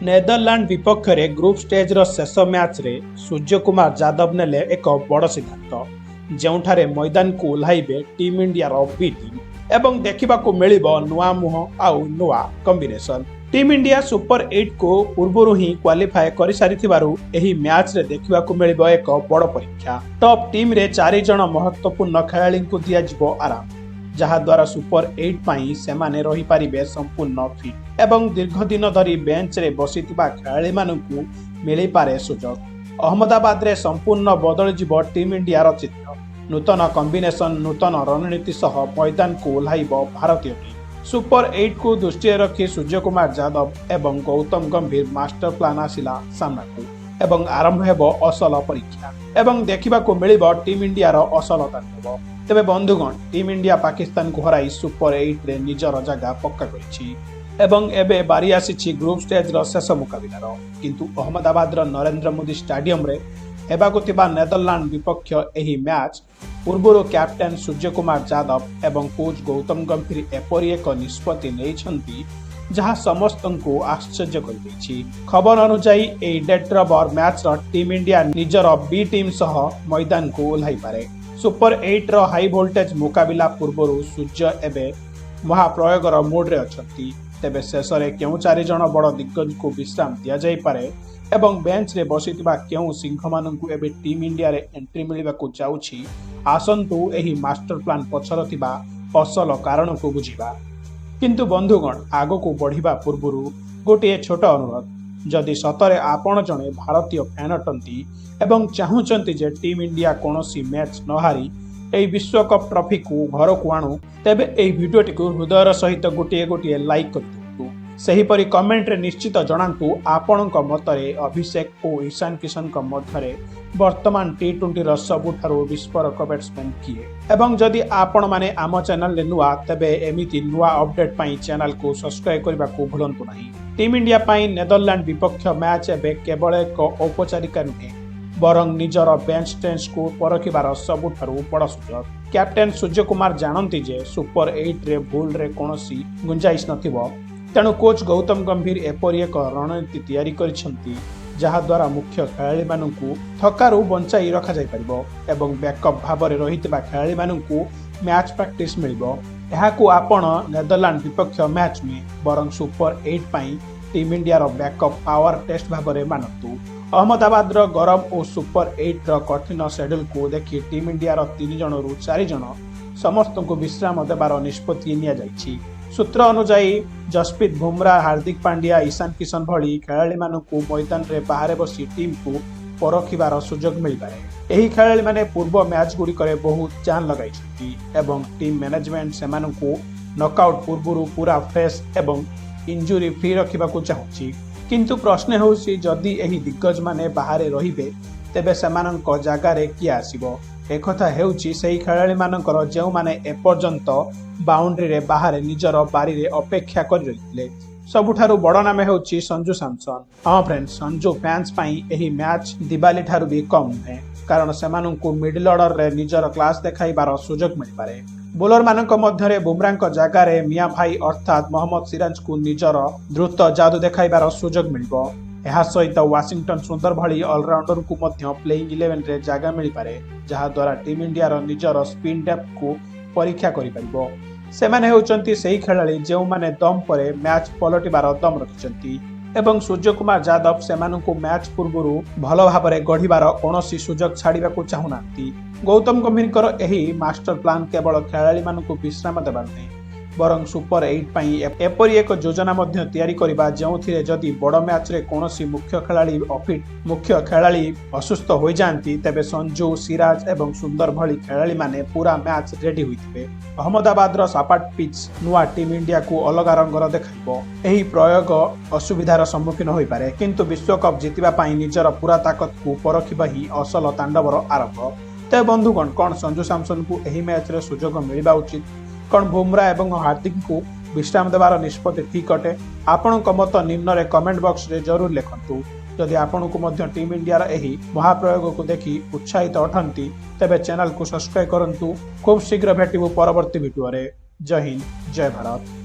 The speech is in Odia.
ନେଦରଲ୍ୟାଣ୍ଡ ବିପକ୍ଷରେ ଗ୍ରୁପ୍ ଷ୍ଟେଜ୍ର ଶେଷ ମ୍ୟାଚ୍ରେ ସୂର୍ଯ୍ୟକୁମାର ଯାଦବ ନେଲେ ଏକ ବଡ଼ ସିଦ୍ଧାନ୍ତ, ଯେଉଁଠାରେ ମଇଦାନକୁ ଓହ୍ଲାଇବେ ଟିମ୍ ଇଣ୍ଡିଆର ବି ଟିମ୍ ଏବଂ ଦେଖିବାକୁ ମିଳିବ ନୂଆ ମୁହଁ ଆଉ ନୂଆ କମ୍ବିନେସନ୍। ଟିମ୍ ଇଣ୍ଡିଆ ସୁପର ଏଇଟ୍କୁ ପୂର୍ବରୁ ହିଁ କ୍ୱାଲିଫାଏ କରିସାରିଥିବାରୁ ଏହି ମ୍ୟାଚ୍ରେ ଦେଖିବାକୁ ମିଳିବ ଏକ ବଡ଼ ପରୀକ୍ଷା। ଟପ୍ ଟିମ୍ରେ ଚାରି ଜଣ ମହତ୍ତ୍ୱପୂର୍ଣ୍ଣ ଖେଳାଳିଙ୍କୁ ଦିଆଯିବ ଆରାମ, ଯାହାଦ୍ୱାରା ସୁପର ଏଇଟ୍ ପାଇଁ ସେମାନେ ରହିପାରିବେ ସମ୍ପୂର୍ଣ୍ଣ ଫିଟ୍ ଏବଂ ଦୀର୍ଘ ଦିନ ଧରି ବେଞ୍ଚରେ ବସିଥିବା ଖେଳାଳିମାନଙ୍କୁ ମିଳିପାରେ ସୁଯୋଗ। ଅହମ୍ମଦାବାଦରେ ସମ୍ପୂର୍ଣ୍ଣ ବଦଳିଯିବ ଟିମ୍ ଇଣ୍ଡିଆର ଚିତ୍ର। ନୂତନ କମ୍ବିନେସନ୍, ନୂତନ ରଣନୀତି ସହ ମଇଦାନକୁ ଓହ୍ଲାଇବ ଭାରତୀୟ ଟିମ୍। ସୁପର ଏଇଟ୍କୁ ଦୃଷ୍ଟିରେ ରଖି ସୂର୍ଯ୍ୟକୁମାର ଯାଦବ ଏବଂ ଗୌତମ ଗମ୍ଭୀର ମାଷ୍ଟର ପ୍ଲାନ୍ ଆସିଲା ସାମ୍ନାକୁ ଏବଂ ଆରମ୍ଭ ହେବ ଅସଲ ପରୀକ୍ଷା ଏବଂ ଦେଖିବାକୁ ମିଳିବ ଟିମ୍ ଇଣ୍ଡିଆର ଅସଲ ତାଣ୍ଡବ। ତେବେ ବନ୍ଧୁଗଣ, ଟିମ୍ ଇଣ୍ଡିଆ ପାକିସ୍ତାନକୁ ହରାଇ ସୁପର ଏଇଟ୍ରେ ନିଜର ଜାଗା ପକ୍କା କରିଛି ଏବଂ ଏବେ ବାରି ଆସିଛି ଗ୍ରୁପ୍ ଷ୍ଟେଜ୍ର ଶେଷ ମୁକାବିଲାର। କିନ୍ତୁ ଅହମ୍ମଦାବାଦର ନରେନ୍ଦ୍ର ମୋଦି ଷ୍ଟାଡିୟମରେ ହେବାକୁ ଥିବା ନେଦରଲ୍ୟାଣ୍ଡ ବିପକ୍ଷ ଏହି ମ୍ୟାଚ୍ ପୂର୍ବରୁ କ୍ୟାପ୍ଟେନ୍ ସୂର୍ଯ୍ୟକୁମାର ଯାଦବ ଏବଂ କୋଚ୍ ଗୌତମ ଗମ୍ଭୀର ଏପରି ଏକ ନିଷ୍ପତ୍ତି ନେଇଛନ୍ତି, ଯାହା ସମସ୍ତଙ୍କୁ ଆଶ୍ଚର୍ଯ୍ୟ କରିଦେଇଛି। ଖବର ଅନୁଯାୟୀ, ଏହି ଡେଡ୍ ରବର ମ୍ୟାଚ୍ର ଟିମ୍ ଇଣ୍ଡିଆ ନିଜର ବି ଟିମ୍ ସହ ମଇଦାନକୁ ଓହ୍ଲାଇପାରେ। ସୁପର ଏଇଟ୍ର ହାଇ ଭୋଲ୍ଟେଜ୍ ମୁକାବିଲା ପୂର୍ବରୁ ସୂର୍ଯ୍ୟ ଏବେ ମହାପ୍ରୟୋଗର ମୁଡ୍ରେ ଅଛନ୍ତି। ତେବେ ଶେଷରେ କେଉଁ ଚାରି ଜଣ ବଡ଼ ଦିଗ୍ଗଜଙ୍କୁ ବିଶ୍ରାମ ଦିଆଯାଇପାରେ ଏବଂ ବେଞ୍ଚରେ ବସିଥିବା କେଉଁ ସିଂହମାନଙ୍କୁ ଏବେ ଟିମ୍ ଇଣ୍ଡିଆରେ ଏଣ୍ଟ୍ରି ମିଳିବାକୁ ଯାଉଛି, ଆସନ୍ତୁ ଏହି ମାଷ୍ଟର ପ୍ଲାନ୍ ପଛର ଥିବା ଅସଲ କାରଣକୁ ବୁଝିବା। କିନ୍ତୁ ବନ୍ଧୁଗଣ, ଆଗକୁ ବଢ଼ିବା ପୂର୍ବରୁ ଗୋଟିଏ ଛୋଟ ଅନୁରୋଧ। ଯଦି ସତରେ ଆପଣ ଜଣେ ଭାରତୀୟ ଫ୍ୟାନ୍ ଅଟନ୍ତି ଏବଂ ଚାହୁଁଛନ୍ତି ଯେ ଟିମ୍ ଇଣ୍ଡିଆ କୌଣସି ମ୍ୟାଚ୍ ନ ହାରି ଏହି ବିଶ୍ୱକପ୍ ଟ୍ରଫିକୁ ଘରକୁ ଆଣୁ, ତେବେ ଏହି ଭିଡ଼ିଓଟିକୁ ହୃଦୟର ସହିତ ଗୋଟିଏ ଗୋଟିଏ ଲାଇକ୍ କରିଦିଅନ୍ତୁ। ସେହିପରି କମେଣ୍ଟରେ ନିଶ୍ଚିତ ଜଣାନ୍ତୁ, ଆପଣଙ୍କ ମତରେ ଅଭିଷେକ ଓ ଇଶାନ କିଷନଙ୍କ ମଧ୍ୟରେ ବର୍ତ୍ତମାନ ଟି 20ର ସବୁଠାରୁ ବିସ୍ଫୋରକ ବ୍ୟାଟ୍ସମ୍ୟାନ୍ କିଏ? ଏବଂ ଯଦି ଆପଣମାନେ ଆମ ଚ୍ୟାନେଲରେ ନୂଆ, ତେବେ ଏମିତି ନୂଆ ଅପଡେଟ୍ ପାଇଁ ଚ୍ୟାନେଲକୁ ସବସ୍କ୍ରାଇବ୍ କରିବାକୁ ଭୁଲନ୍ତୁ ନାହିଁ। ଟିମ୍ ଇଣ୍ଡିଆ ପାଇଁ ନେଦରଲ୍ୟାଣ୍ଡ ବିପକ୍ଷ ମ୍ୟାଚ୍ ଏବେ କେବଳ ଏକ ଔପଚାରିକ ନୁହେଁ, ବରଂ ନିଜର ବେଞ୍ଚ ଷ୍ଟ୍ରେନ୍ଥକୁ ପରଖିବାର ସବୁଠାରୁ ବଡ଼ ସୁଯୋଗ। କ୍ୟାପ୍ଟେନ୍ ସୂର୍ଯ୍ୟକୁମାର ଜାଣନ୍ତି ଯେ ସୁପର ଏଇଟ୍ରେ ଭୁଲରେ କୌଣସି ଗୁଞ୍ଜାଇଶ ନଥିବ। ତେଣୁ କୋଚ୍ ଗୌତମ ଗମ୍ଭୀର ଏପରି ଏକ ରଣନୀତି ତିଆରି କରିଛନ୍ତି, ଯାହାଦ୍ୱାରା ମୁଖ୍ୟ ଖେଳାଳିମାନଙ୍କୁ ଥକାରୁ ବଞ୍ଚାଇ ରଖାଯାଇପାରିବ ଏବଂ ବ୍ୟାକଅପ୍ ଭାବରେ ରହିଥିବା ଖେଳାଳିମାନଙ୍କୁ ମ୍ୟାଚ୍ ପ୍ରାକ୍ଟିସ୍ ମିଳିବ। ଏହାକୁ ଆପଣ ନେଦରଲ୍ୟାଣ୍ଡ ବିପକ୍ଷ ମ୍ୟାଚ୍ ନୁହେଁ, ବରଂ ସୁପର ଏଇଟ୍ ପାଇଁ ଟିମ୍ ଇଣ୍ଡିଆର ବ୍ୟାକଅପ୍ ପାୱାର ଟେଷ୍ଟ ଭାବରେ ମାନନ୍ତୁ। ଅହମ୍ମଦାବାଦର ଗରମ ଓ ସୁପର ଏଇଟ୍ର କଠିନ ସେଡ୍ୟୁଲକୁ ଦେଖି ଟିମ୍ ଇଣ୍ଡିଆର ତିନି ଜଣରୁ ଚାରି ଜଣ ସମସ୍ତଙ୍କୁ ବିଶ୍ରାମ ଦେବାର ନିଷ୍ପତ୍ତି ନିଆଯାଇଛି। ସୂତ୍ର ଅନୁଯାୟୀ, ଜସପ୍ରୀତ ବୁମରା, ହାର୍ଦ୍ଦିକ ପାଣ୍ଡ୍ୟା, ଇଶାନ କିଷନ ଭଳି ଖେଳାଳିମାନଙ୍କୁ ମଇଦାନରେ ବାହାରେ ବସି ଟିମ୍କୁ ପରଖିବାର ସୁଯୋଗ ମିଳିପାରେ। ଏହି ଖେଳାଳିମାନେ ପୂର୍ବ ମ୍ୟାଚ୍ ଗୁଡ଼ିକରେ ବହୁତ ଜାନ୍ ଲଗାଇଛନ୍ତି ଏବଂ ଟିମ୍ ମ୍ୟାନେଜମେଣ୍ଟ ସେମାନଙ୍କୁ ନକଆଉଟ୍ ପୂର୍ବରୁ ପୁରା ଫ୍ରେଶ୍ ଏବଂ ଇଞ୍ଜୁରି ଫ୍ରି ରଖିବାକୁ ଚାହୁଁଛି। କିନ୍ତୁ ପ୍ରଶ୍ନ ହେଉଛି, ଯଦି ଏହି ଦିଗ୍ଗଜମାନେ ବାହାରେ ରହିବେ, ତେବେ ସେମାନଙ୍କ ଜାଗାରେ କିଏ ଆସିବ? ଏକଥା ହେଉଛି ସେହି ଖେଳାଳିମାନଙ୍କର, ଯେଉଁମାନେ ଏପର୍ଯ୍ୟନ୍ତ ବାଉଣ୍ଡ୍ରିରେ ବାହାରେ ନିଜର ବାରିରେ ଅପେକ୍ଷା କରି ରହିଥିଲେ। ସବୁଠାରୁ ବଡ଼ ନାମ ହେଉଛି ସଞ୍ଜୁ ସାମସନ। ହଁ ଫ୍ରେଣ୍ଡ, ସଞ୍ଜୁ ଫ୍ୟାନ୍ସ ପାଇଁ ଏହି ମ୍ୟାଚ୍ ଦିୱାଲି ଠାରୁ ବି କମ୍ ନୁହେଁ, କାରଣ ସେମାନଙ୍କୁ ମିଡିଲ୍ ଅର୍ଡରରେ ନିଜର କ୍ଲାସ୍ ଦେଖାଇବାର ସୁଯୋଗ ମିଳିପାରେ। ବୋଲରମାନଙ୍କ ମଧ୍ୟରେ ବୁମରାଙ୍କ ଜାଗାରେ ମିଆଁ ଭାଇ ଅର୍ଥାତ୍ ମହମ୍ମଦ ସିରାଜଙ୍କୁ ନିଜର ଦ୍ରୁତ ଯାଦୁ ଦେଖାଇବାର ସୁଯୋଗ ମିଳିବ। ଏହା ସହିତ ୱାଶିଂଟନ ସୁନ୍ଦର ଭଳି ଅଲରାଉଣ୍ଡରଙ୍କୁ ମଧ୍ୟ ପ୍ଲେଇଂ ଇଲେଭେନରେ ଜାଗା ମିଳିପାରେ, ଯାହାଦ୍ୱାରା ଟିମ୍ ଇଣ୍ଡିଆର ନିଜର ସ୍ପିନ୍ ଡେପ୍ଥକୁ ପରୀକ୍ଷା କରିପାରିବ। ସେମାନେ ହେଉଛନ୍ତି ସେହି ଖେଳାଳି, ଯେଉଁମାନେ ଦମ୍ ପରେ ମ୍ୟାଚ୍ ପଲଟିବାର ଦମ୍ ରଖିଛନ୍ତି ଏବଂ ସୂର୍ଯ୍ୟକୁମାର ଯାଦବ ସେମାନଙ୍କୁ ମ୍ୟାଚ୍ ପୂର୍ବରୁ ଭଲ ଭାବରେ ଗଢ଼ିବାର କୌଣସି ସୁଯୋଗ ଛାଡ଼ିବାକୁ ଚାହୁଁନାହାନ୍ତି। ଗୌତମ ଗମ୍ଭୀରଙ୍କର ଏହି ମାଷ୍ଟର ପ୍ଲାନ୍ କେବଳ ଖେଳାଳିମାନଙ୍କୁ ବିଶ୍ରାମ ଦେବା ନୁହେଁ, ବରଂ ସୁପର ଏଇଟ୍ ପାଇଁ ଏପରି ଏକ ଯୋଜନା ମଧ୍ୟ ତିଆରି କରିବା, ଯେଉଁଥିରେ ଯଦି ବଡ଼ ମ୍ୟାଚ୍ରେ କୌଣସି ମୁଖ୍ୟ ଖେଳାଳି ଅଫିଟ୍ ମୁଖ୍ୟ ଖେଳାଳି ଅସୁସ୍ଥ ହୋଇଯାଆନ୍ତି, ତେବେ ସଞ୍ଜୁ, ସିରାଜ ଏବଂ ସୁନ୍ଦର ଭଳି ଖେଳାଳିମାନେ ପୁରା ମ୍ୟାଚ୍ ରେଡି ହୋଇଥିବେ। ଅହମ୍ମଦାବାଦର ସପାଟ ପିଚ୍ ନୂଆ ଟିମ୍ ଇଣ୍ଡିଆକୁ ଅଲଗା ରଙ୍ଗର ଦେଖାଇବ। ଏହି ପ୍ରୟୋଗ ଅସୁବିଧାର ସମ୍ମୁଖୀନ ହୋଇପାରେ, କିନ୍ତୁ ବିଶ୍ୱକପ୍ ଜିତିବା ପାଇଁ ନିଜର ପୁରା ତାକତକୁ ପରଖିବା ହିଁ ଅସଲ ତାଣ୍ଡବର ଆରମ୍ଭ। ତେବେ ବନ୍ଧୁଗଣ, କ'ଣ ସଞ୍ଜୁ ସାମସନଙ୍କୁ ଏହି ମ୍ୟାଚ୍ରେ ସୁଯୋଗ ମିଳିବା ଉଚିତ? କ'ଣ ବୁମରା ଏବଂ ହାର୍ଦ୍ଦିକଙ୍କୁ ବିଶ୍ରାମ ଦେବାର ନିଷ୍ପତ୍ତି ଠିକ୍ ଅଟେ? ଆପଣଙ୍କ ମତ ନିମ୍ନରେ କମେଣ୍ଟ ବକ୍ସରେ ଜରୁର ଲେଖନ୍ତୁ। ଯଦି ଆପଣଙ୍କୁ ମଧ୍ୟ ଟିମ୍ ଇଣ୍ଡିଆର ଏହି ମହାପ୍ରୟୋଗକୁ ଦେଖି ଉତ୍ସାହିତ ଅଟନ୍ତି, ତେବେ ଚ୍ୟାନେଲକୁ ସବସ୍କ୍ରାଇବ୍ କରନ୍ତୁ। ଖୁବ୍ ଶୀଘ୍ର ଭେଟିବୁ ପରବର୍ତ୍ତୀ ଭିଡ଼ିଓରେ। ଜୟ ହିନ୍ଦ, ଜୟ ଭାରତ।